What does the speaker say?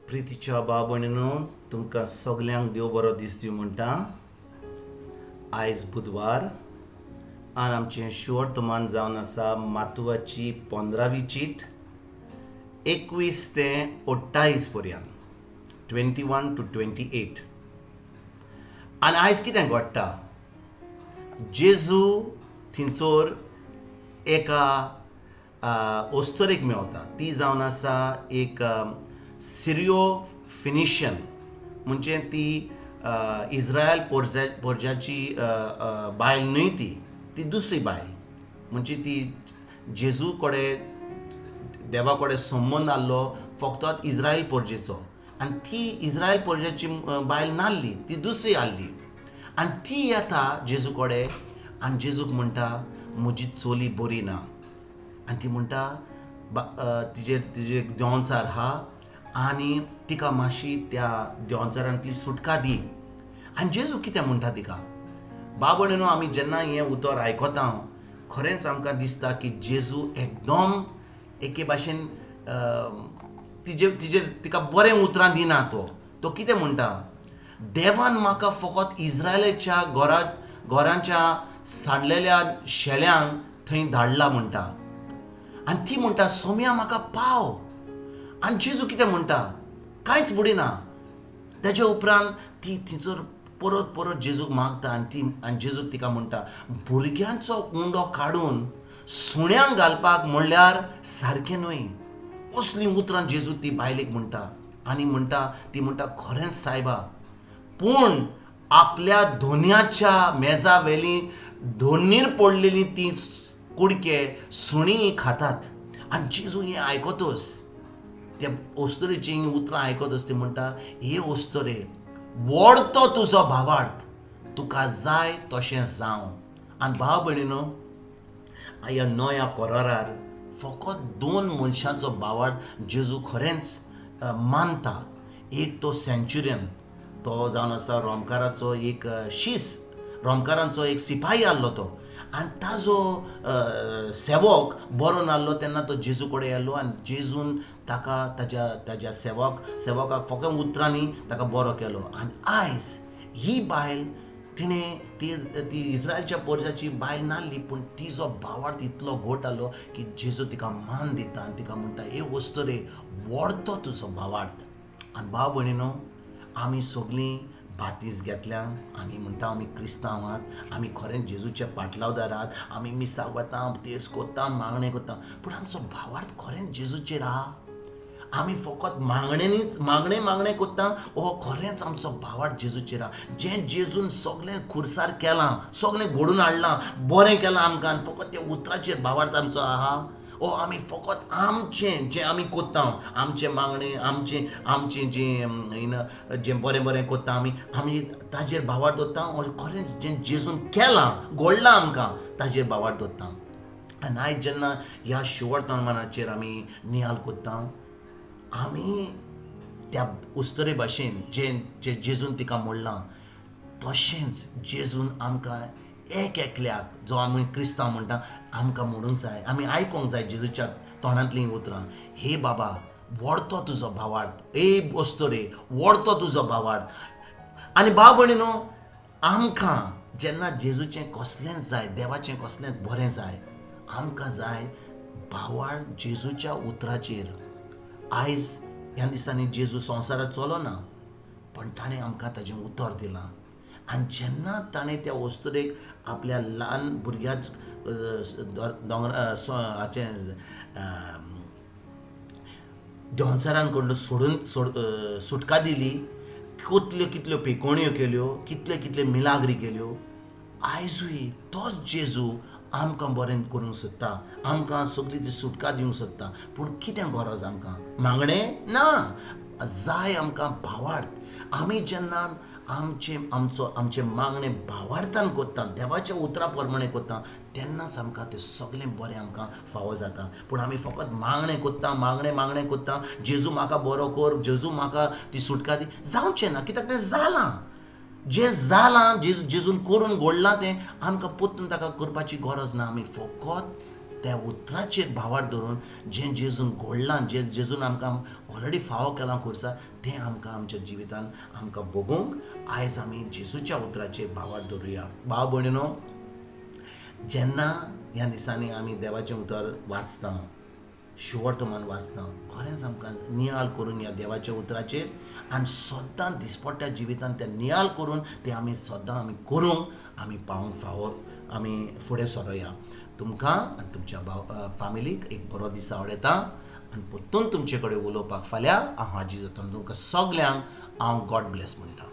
प्रितीच्या भाव भयणीनो, तुमकां सगल्यांक देव बरो दीस दिवं म्हणटा. आयज बुधवार आनी आमचें शिवर्तमान जावन आसा मातुवाची 15वी चीट, 21 ते 28 पर्यंत, 21 टू 28. आनी आयज कितें घडटा? जेजू थिंचोर एका ओस्तोरेक मेवता. ती जावन आसा एक सिरियो फिनिशियन, म्हणजे ती इस्रायल पोरज्याची बायल न्हय ती, ती दुसरी बायल. म्हणजे ती जेजू कडेन, देवा कडेन संबंद आहलो फक्त इस्रायल पोरजेचो आनी ती इस्रायल पोरज्याची बायल नासली, ती दुसरी आहली. आनी ती येता जेजू कडेन आनी जेजूक म्हणटा, म्हजी चली बरी ना. आनी ती म्हणटा, तिजेर तिजे देंवचार आहा आनी तिका मातशी त्या देंवचारांतली सुटका दी. आनी जेजू कितें म्हणटा तिका? बाबा न्हू, आमी जेन्ना हें उतर आयकता, खरेंच आमकां दिसता की जेजू एकदम एके भाशेन तिजे तिजेर तिका बरें उतरां दिना. तो तो कितें म्हणटा? देवान म्हाका फकत इस्रायलाच्या घरांच्या सांडलेल्या शेळ्यांक थंय धाडला म्हणटा. आनी ती म्हणटा, सोम्या, म्हाका पाव. आनी जेजू कितें म्हणटा? कांयच बुडिना. तेज्या उपरांत ती थंयसर परत परत जेजूक मागता आनी ती आनी जेजूक तिका म्हणटा, भुरग्यांचो उंडो काडून सुण्यांक घालपाक म्हणल्यार सारकें न्हय. असलीं उतरां जेजू ती बायलेक म्हणटा. आनी म्हणटा, ती म्हणटा, खरेंच सायबा, पूण आपल्या धोन्याच्या मेजा वेली धोनीर पडलेली ती कुडके सुणीं खातात. आनी जेजू हें आयकतच, त्या ओस्तोरेचीं उतरां आयकतच ती म्हणटा, हे ओस्तोरे, व्हड तो तुजो भावार्थ, तुका जाय तशें जावं. आनी भाव भयणीनो, ह्या नव्या करारार फकत दोन मनशांचो भावार्थ जेजू खरेंच मानता. एक तो सेंच्युरियन, तो जावन आसा रोमकाराचो एक शीस, रोमकारांचो एक सिपाही आहलो तो. आनी ताजो सेवक बरो नासलो तेन्ना तो जेजू कडेन आयलो आनी जेजून ताका ताज्या ताज्या सेवकाक फकत उतरांनी ताका बरो केलो. आनी आयज ही बायल, तिणें ती ती इस्रायलच्या पोरजाची बायल नासली, पूण तिजो भावार्थ इतलो घट आहलो की जेजू तिका मान दिता आनी तिका म्हणटा, हे वस्तुरे, व्हड तो तुजो भावार्थ. आनी भाव भयणीनो, आमी सगळीं बातीस घेतल्या, आमी म्हणटा आमी क्रिस्तांव आहात, आमी खरेंच जेजूचे पाटलावदार आहात, आमी मिसाक वता, तेर्स कोत्ता, मागणें कोत्ता, पूण आमचो भावार्थ खरेंच जेजूचेर आहा? आमी फकत मागणेनीच मागणें मागणें कोत्ता ओ खरेंच आमचो भावार्थ जेजूचेर आहा? जें जेजून सगळें खुर्सार केलां, सगळें घडून हाडलां, बरें केलां आमकां, आनी फकत त्या उतराचेर भावार्थ आमचो आहा, ओ आमी फकत आमचें जें आमी कोत्ता, आमचें मागणें, आमचें आमचें जें you जें बरें बरें कोत्ता आमी, आमी ताजेर भावार्थ दवरता, ओ खरेंच जें जेजून केलां, घडलां आमकां, ताजेर भावार्थ दवरता? आनी आयज जेन्ना ह्या शिवर्तमानाचेर आमी नियाल कोत्ता, आमी त्या उस्तरे भाशेन जें जें जेजून तिका म्हणलां, तशेंच जेजून आमकां एक एकल्याक, जो आमी क्रिस्तांव म्हणटा, आमकां म्हणूंक जाय, आमी आयकोंक जाय जेजूच्या तोंडांतलीं उतरां, हे बाबा, व्हड तो तुजो भावार्थ, ए वस्तुरे, व्हड तो तुजो भावार्थ. आनी भाव भयणीनो, आमकां जेन्ना जेजूचें कसलेंच जाय, देवाचें कसलेंच बरें जाय, आमकां जाय भावार्थ जेजूच्या उतराचेर. आयज ह्या दिसांनी जेजू संवसारात चलो ना, पण ताणें आमकां ताजें उतर दिलां. आनी जेन्ना ताणें त्या वस्तुरेक आपल्या ल्हान भुरग्याक दोंगरा हाचें देंवचारान कडलो सोडून सोड सुटका दिली, कितल्यो कितल्यो पेकोण्यो केल्यो, कितल्यो कितल्यो मिलाग्री केल्यो, आयजूय तोच जेजू आमकां बरें करूंक सोदता, आमकां सगळी ती सुटका दिवंक सोदता. पूण कितें गरज आमकां? मागणें ना, जाय आमकां भावार्थ. आमी जेन्ना आमचें आमचो आमचें मागणें भावार्थान कोत्ता, देवाच्या उतरा प्रमाणें कोत्ता, तेन्नाच आमकां तें सगळें बरें आमकां फावो जाता. पूण आमी फकत मागणें कोत्ता, मागणें मागणें कोत्ता, जेजू म्हाका बरो कर, जेजू म्हाका ती सुटका दी, जावचें ना. कित्याक तें जालां, जें जालां, जेजून करून घडलां, तें आमकां परतून ताका करपाची गरज ना. आमी फकत त्या उतराचेर भावार्थ धरून जें जेजून घडलां, जें जेजून आमकां ऑलरेडी फावो केलां खुर्सार, तें आमकां आमच्या जिवितान आमकां भोगूंक आयज आमी जेजूच्या उतराचेर भावार्थ धरुया. भाव भयणीनो, जेन्ना ह्या दिसांनी आमी देवाचें उतर वाचता, शुवर्तमान वाचता, खरेंच आमकां नियाळ करून ह्या देवाच्या उतराचेर आनी सद्दां दिसपट्ट्या जिवितान तें नियाळ करून तें आमी सद्दां आमी करूंक आमी पावूंक फावो आमी फुडें सरोया. तुमकां आनी तुमच्या भाव फामिलीक एक बरो दीस आवडयता आनी परतून तुमचे कडेन उलोवपाक फाल्यां हांव हाजीर जातलो. तुमकां सगल्यांक हांव गॉड ब्लेस म्हणटा.